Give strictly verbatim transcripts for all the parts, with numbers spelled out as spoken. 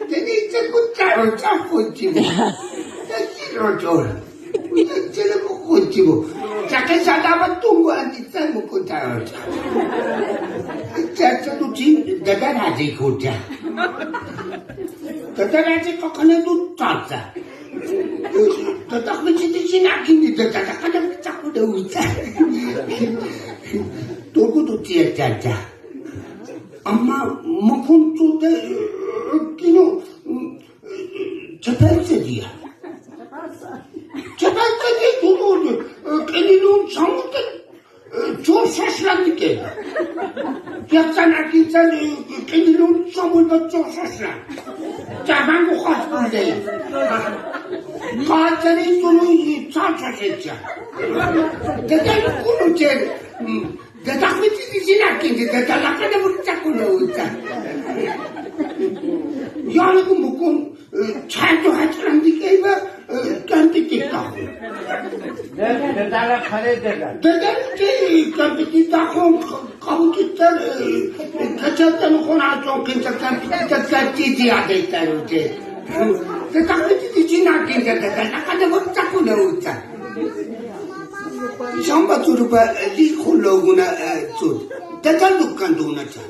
Tene ite kutaro cha kotibo. Takiro chora. Tene ko kotibo. Chake chadaba tungo anti tamo kutaro cha. Cha cha tu chin dadara de kota. Dadara de kokone tu tata. Tata kuchi de china kindi tata kana chaku de uta. Toku tu tia tata. Ama makuntu de kino chapelse dia. Chapelse dia kino de kini nun samu de chor saslan de ke. Yaksana kinsa kini nun samu de chor saslan. Chabangu khas de. Khas de sunu chor saslan. De de kunu chere. Dada kuti di sina kindi, dada lakana burta kuna uta. Yana kumukun, chanto hatran di keba, kanti kita. Dada la khare dada. Dada kuti kanti kita kon kabu kita, kachata no kona chon kinta kanti kita kanti di ade tarute. Dada kuti di sina kindi, dada lakana burta kuna uta. Samba turuba, eh, di kulo guna, eh, tut. Dada lukan duna cha.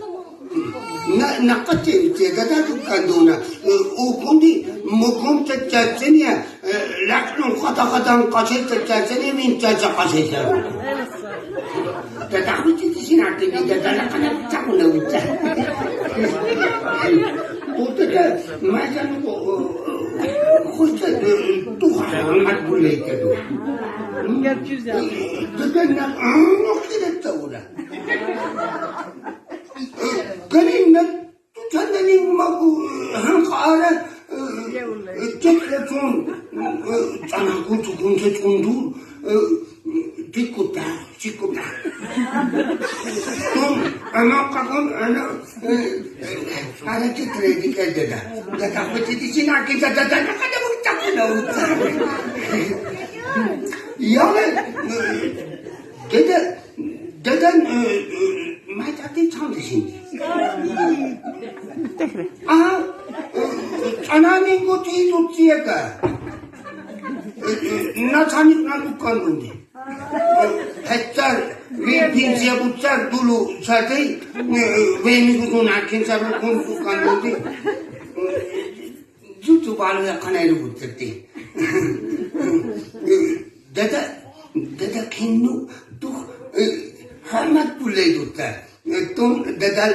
Na, na kate te, dada lukan duna. Eh, ukundi, mukum cha cha chenia, eh, lakno kata kata kase cha cha chenia min cha cha kase cha. Dada kuti di sina kindi, dada lakana cha kuna uta. Uta ka, majan ko, ko cha, eh, tu ha, mat bule cha tu. Dada na, ano kire taura. Kani na, tu chanda ni maku, han kara, eh, eh, tek la tun, eh, chana ku tu kun se tun du, eh, dikuta, dikuta. Tun, ano kakun, ano, eh, eh, ano ki tre di ka dada. Dada kuti di sina ki dada, dada, dada, dada, dada, dada. Ya, eh, dada, Dada, eh, eh, mai tati chang de sindi. Ah, eh, chana ningo ti du tiega. Eh, eh, na chani na dukan dundi. Eh, hectar, mi pinsia buchar dulu sate, eh, eh, veni gudun akin saru kun dukan dundi. Jutu balu ya kana iru buchar te. Eh, Dada, dada kinnu, tu, eh, hamat pulai duta. Eh, tum, dada,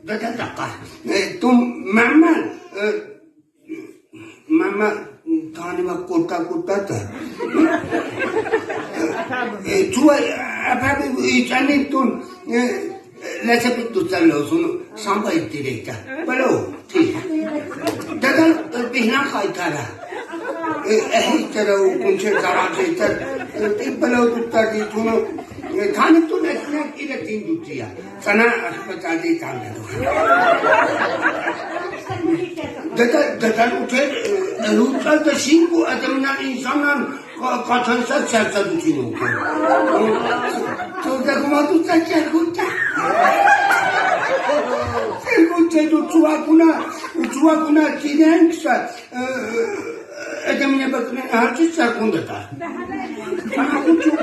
dada taka. Eh, tum, mama, eh, mama, tani ma kota kota ta. Eh, tua, apa bi, eh, chani tun, eh, Lese pitu talo sunu samba iti deka. Palo, ti. Dada, eh, bihna kai kara. Eh, eh, tara u kunche kara ke tar. Eh, ti palo tu ta di tuno. Eh, thane tu na sina ira tin dutia. Sana aspatal de tanda. Dada, dada uche, eh, ruta ta sinku, atamna insanan Ka-, katan sa, sa, sa, du sinu ke. Tu da kuma tu sa, sa, kuta. Sa, kuta tu tua kuna, tua kuna tinen sa, eh, eh, edemine bakne, ah, sa, sa, kunda ta. Ana ku tua,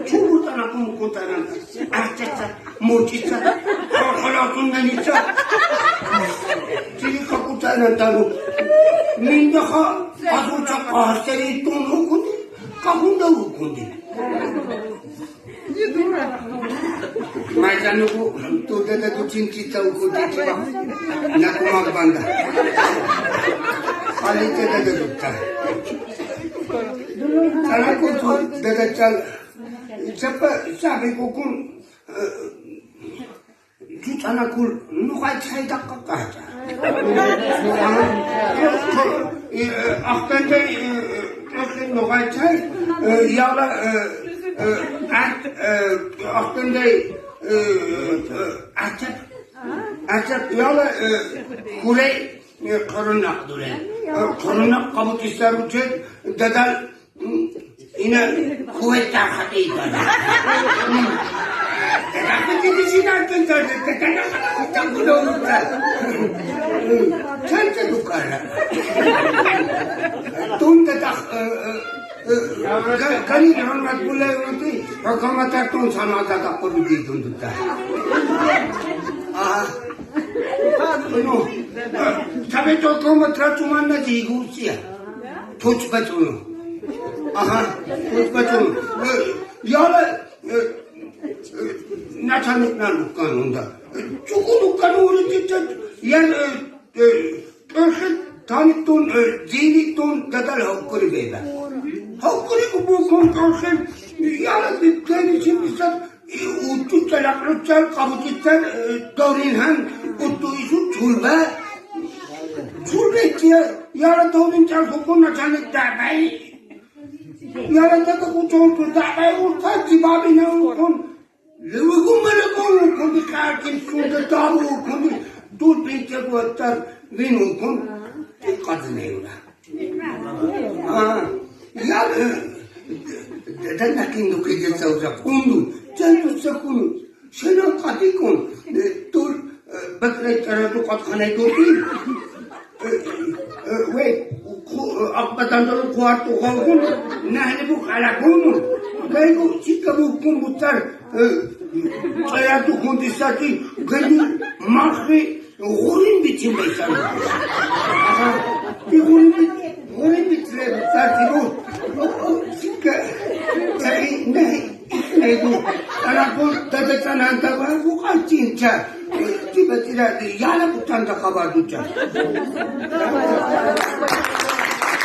tua, ta na ku, kuta na. Ah, sa, sa. Motita, kala kundanita. Tiri kakutana tanu. Minda ka, aku chaka seri tunu kundi, kakunda ukundi. Maitanu ku, tu dada tu cintita ukundi tiba. Naku magbanda. Kali te dada tu ta. Kala ku tu dada chal. Chapa, sabi ku kun, Juchana kul, nukai chai da kakata. Aktende, nukai chai, yala, aktende, achak, achak, yala, kure, korona dure. Korona kabuti saruche, dadal, Ina kueta hati bana. Akiti di sinan tenta de tenta na kala utak ko do utak. Tenta do kala. Tun tenta, eh, eh, eh, ka-, kani rahmat bulai uti, rakamata tun sana tata ko di tun tenta. Ah. Ano, eh, sabi to ko matra tuman na di gusia. Tuch batuno. Aha, tuch batuno. Eh, yala, eh, Nachanik na lukan onda. Chuku lukan uri tita yan, eh, eh, eh, tani tun, eh, zini tun dadal haukuri beda. Haukuri ku bukun torsen yala tani simisat, eh, utu chalak luchal kabuti tan, eh, torin han utu isu chulba. Chulba tia yala torin chal hukun nachanik dabai. Yala tata kuchon tu dakai uta jibabi na ukon. Lewe kumare kon ukon di kakin sunde tabu ukon di. Dur bin ke buatar bin ukon. Ti kadne ula. Ah, ya, eh, dan nakin do ke jesa usa kundu. Jesa usa kundu. Sino kati kun, eh, tul, eh, bakre tara tu kat khanai tu ti. Eh, eh, we, ku, eh, apa tanto kuarto kau kun, na ne bu kala kun. Kai ku sika bu kun butar, eh, tara tu kun di saki, kai ku makri, Gurin bitin be san. Aha. Bi gurin bit, gurin bit le sati bu. O, o, sika. Sari, nahi, nahi bu. Ara bu, tata tana anta ba, bu kan tinta. Tiba tira, yala bu tanta kaba duta.